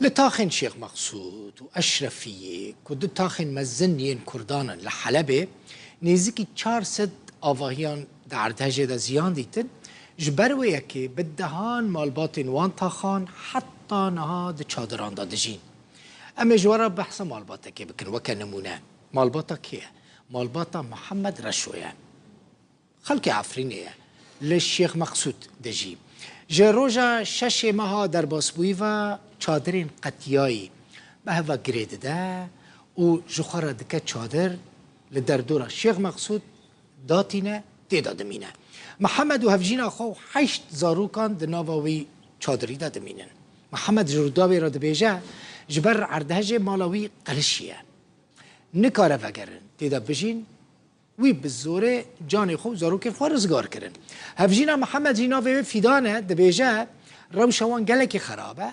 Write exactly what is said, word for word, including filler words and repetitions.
Li taxên Şêx Meqsûd û Eşrefiyê, ku du taxên mezin yên Kurdan in li Helebê, nêzîkî çar sed avahiyan di erdhejê de ziyan dîtin, ji ber wê yekê bi dehan malbatên wan taxan heta niha di çadiran de dijîn. Em ê ji we re behsa malbatekê bikin, weke nimûne. Malbata kê ye? Malbata Mihemed Reşo ye. Xelkê Efrînê ye. Li Şêx Meqsûd dijî. Ji roja şeşê meha derbasbûyî ve çadirên qetiyayî bi hev ve girê dide û ji xwe re dike çadir, li derdora Şêx Meqsûd datîne, tê de dimîne. Mihemed û hevjîna xwe û heşt zarokan di nava wî çadirî de dimînin. Mihemed ji Rûdawê re dibêje, ji ber erdhejê mala wî qelişiye. Nikare vegerin, tê de bijîn, wî bi zorê canê xwe û zarokên xwe rizgar kirin. Hevjîna Mihemed jî navê wê Fîdan e, dibêje, rewşa wan gelekî xerab e,